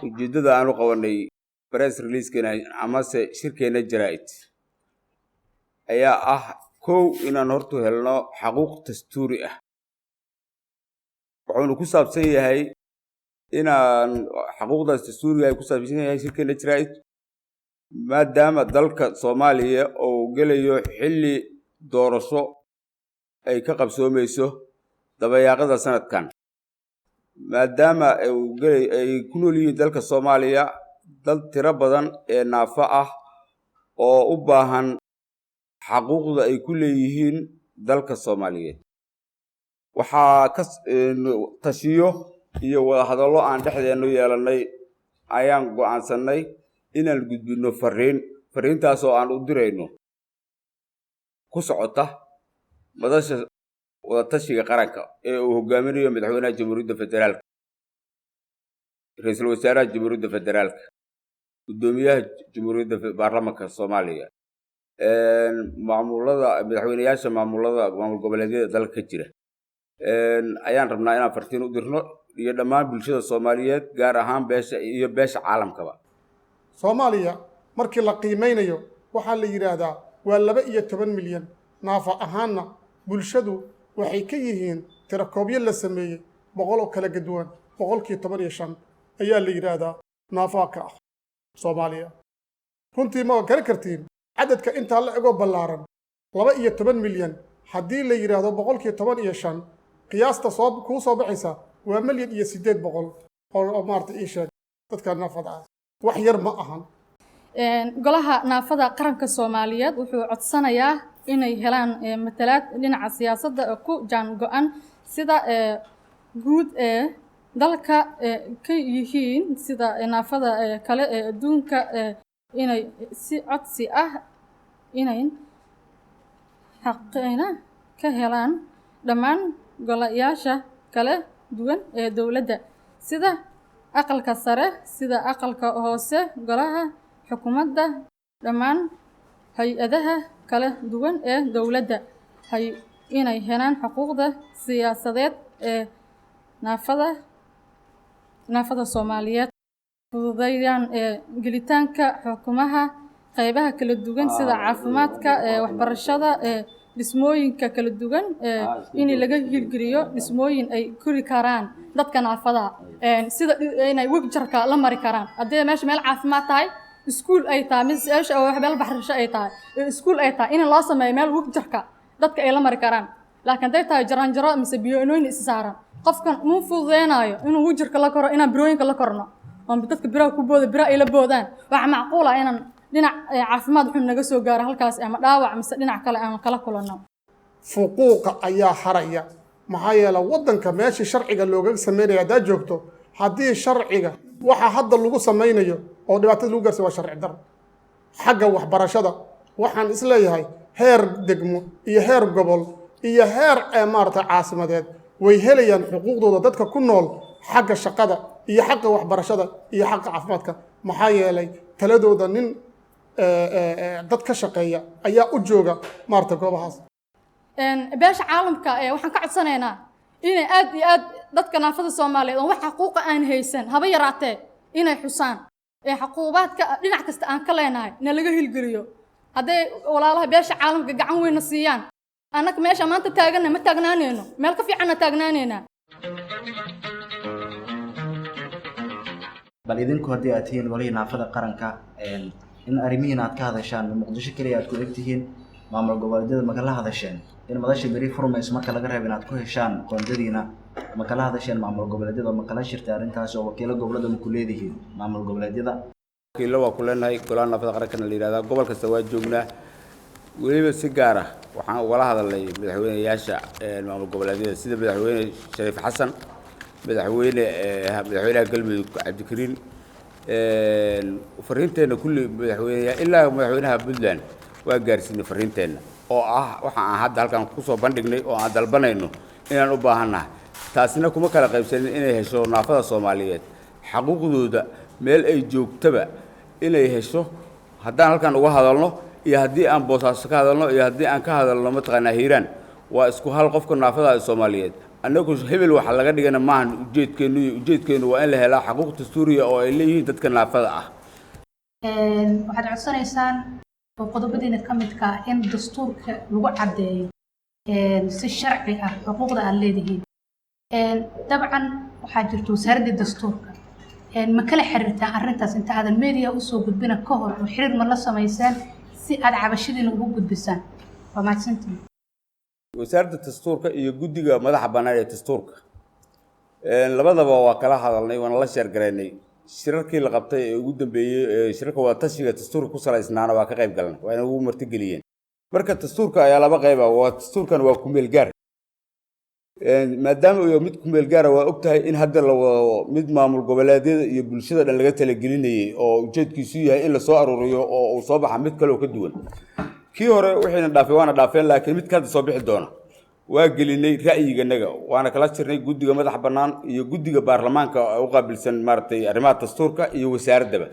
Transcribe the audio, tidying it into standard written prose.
Ujeeddada aan u qabanay press releasekeena amase shirkeena jaraa'id ayaa ah, kow, inaan hortu helno xaquuq dastuuri ah. Wuxuuna ku saabsan yahay inaan xaquuqdaas dastuuriga ay ku saabsan yahay shirkeena jaraa'id, maadaama dalka Soomaaliya uu gelayo xilli doorasho ay ka qabsoomayso dabayaaqada sanadkan, maadaama ay ku nool yihiin dalka Soomaaliya dad tiro badan ee naafo ah oo u baahan xaquuqda ay ku leeyihiin dalka Soomaaliyeed. Waxaa ka tashiyo iyo wadahadallo aan dhexdeennu yeelannay ayaan go'aansannay inaan gudbinno fariin, fariintaasoo aan u dirayno ku socota Madasha Wadatashiga Qaranka ee uu hogaaminayo Madaxweynaha Jamhuuriyadda Federaalka, Ra-iisul Wasaaraha Jamhuuriyadda Federaalka, Guddoomiyaha Jamhuuriyadda Baarlamanka Soomaaliya, maamulada, madaxweyneyaasha maamulada maamul goboleedyada dalka ka jira. Ayaan rabnaa inaan fartiin u dirno iyo dhammaan bulshada Soomaaliyeed, gaar ahaan beesha iyo beesha caalamkaba. Soomaaliya markii la qiimaynayo waxaa la yidhaahdaa waa 12 milyan. Naafa ahaanna bulshadu waxay ka yihiin, tirakoobyo la sameeyey 100 oo kala gaduwan, 15% ayaa la yidhaahdaa naafaa ka ah Soomaaliya. Runtii ma garan kartiin cadadka intaa la egoo ballaaran, 12 milyan haddii la yidhaahdo 15%, qiyaasta soo kuu soo baxaysa waa 1,800,000 oo maarata ii sheeg dadka naafada ah. Wax yar ma ahan. Golaha Naafada Qaranka Soomaaliyeed wuxuu codsanayaa inay helaan matalaad dhinaca siyaasadda oo ku jaan go'an sida guud ee dalka ka yihiin sida naafada kale ee adduunka, inay si codsi ah inay xaqina ka helaan dhammaan golayaasha kala duwan ee dowladda, sida Aqalka Sare, sida Aqalka Hoose, golaha xukuumadda, dhammaan hay-adaha kala duwan ee dowladda, hay inay helaan xuquuqda siyaasadeed ee naafada Soomaaliyeed, fududeeyaan ee gelitaanka xukumaha qeybaha kala duwan sida caafimaadka, ee waxbarashada, ee dhismooyinka kala duwan, ee in laga hirgeliyo dhismooyin ay kori karaan dadka naafada, sida inay wheelchairka la mari karaan haddii meesha meel caafimaad tahay, iskuul ay tahay, meesha wax meel baxrasho ay tahay, iskuul ay tahay, in loo sameeyo meel wheelchairka dadka ay la mari karaan. Laakiin hadday tahay jaranjaro mise biyoonooyin is saaran, qofkan muu fududeynayo inuu wheelchairka la koro. Inaan birooyinka la korno oo dadka biraha ku booda, biraha ay la boodaan, waxaa macquul ah inaan dhinac caafimaad xun naga soo gaaro halkaas ama dhaawac mise dhinac kale aan kala kulanno. Fuquuqa ayaa haraya, maxaa yeele waddanka meeshii sharciga looga sameynaya haddaad joogto, haddii sharciga waxa hadda lagu samaynayo oo dhibaatada lagu gaarsiy waa sharci daro. Xagga waxbarashada waxaan isleeyahay heer degmo iyo heer gobol iyo heer maarata caasimadeed way helayaan xuquuqdooda dadka ku nool, xagga shaqada iyo xagga waxbarashada iyo xagga caafimaadka, maxaa yeelay taladooda nin dad ka shaqeeya ayaa u jooga maarata goobahaas. Beesha caalamka waxaan ka codsanaynaa inay aad iyo aad dadka naafada Soomaaliyeed oo wax xaquuqa aan haysan haba yaraatee inay xusaan ee xaquubaadka dhinac kasta aan ka leenahay na laga hilgeliyo. Hadday walaalaha beesha caalamka gacan weynna siiyaan, annaga meesha maanta taaganna ma taagnaanayno, meel ka fiicanna taagnaanaynaa. Bal idinku haddii aad tihiin Golihii Naafada Qaranka, in arrimihiin aad ka hadashaan, Muqdisho keliya aad ku egtihiin? Maamul goboleedyada ma kala hadasheen in madasha beri furmayso, marka laga reebo inaad ku heshaan qoondadiina? Ma kala hadasheen maamul goboleedyada? Ma kala shirtay arrintaas oo wakiilo gobolada ma ku leedihiin maamul goboleedyada? Wakiillo waa ku leenahay. Golaha Naafada Qarankana la yihahdaa, gobol kasta waa joognaa. Weliba si gaar ah waxaan ugala hadalnay madaxweyneyaasha maamul goboleedyada, sida Madaxweyne Shariif Xasan, madaxweynaha Galmudug Cabdikariin. Fariinteenna kulli madaxweyneya ilaa madaxweynaha Puntland waa gaarsiinay fariinteenna oo ah waxa aan hadda halkan kusoo bandhignay oo aan dalbanayno inaan u baahannahay. Taasina kuma kala qaybsanin inay hesho naafada Soomaaliyeed xaquuqdooda meel ay joogtaba inay hesho. Haddaan halkan uga hadalno iyo haddii aan Boosaaso ka hadalno iyo haddii aan ka hadalno mataqaanaa Hiiraan, waa isku hal qofka naafada Soomaaliyeed. Annagu hebel waxa laga dhigana maahan ujeedkeennu, iyo ujeedkeennu waa in la helaa xaquuq dastuuriya oo ay leeyihiin dadka naafada ah. Waxaad codsanaysaan oo qodobadiina ka midka ah in dastuurka lagu caddeeyo si sharci ah xuquuqda aad leedihiin. Dabcan waxaa jirta wasaaraddii dastuurka. Ma kala xiriirtaan arrintaas inta aadan media usoo gudbina ka hor, oo xiriir ma la samaysaan si aad cabashadiina ugu gudbisaan? Waa mahadsantihin. Wasaaradda dastuurka iyo guddiga madaxa bannaan ee dastuurka labadaba waa kala hadalnay, waana la sheergaraynay. Shirarkii la qabtay ee ugu dambeeyey ee shirarka wadatashiga dastuurka ku salaysnaana waa ka qayb galnay, waa ina ugu martigeliyeen. Marka dastuurka ayaa laba qayba waa. Dastuurkan waa kumeel gaar, maadaama uu yahay mid kumeel gaara, waa og tahay in hadda la wado mid maamul goboleedyada iyo bulshada dhan laga talagelinayay, oo ujeedkiisu yahay in lasoo aruuriyo oo uu soo baxa mid kale oo ka duwan kii hore. Wixiina dhaafay waana dhaafeen, laakiin mid ka hadda soo bixi doona waa gelinay ra'yiganaga, waana kala jirnay guddiga madaxa bannaan iyo guddiga baarlamaanka u qaabilsan maaragtay arrimaha dastuurka iyo wasaaraddaba.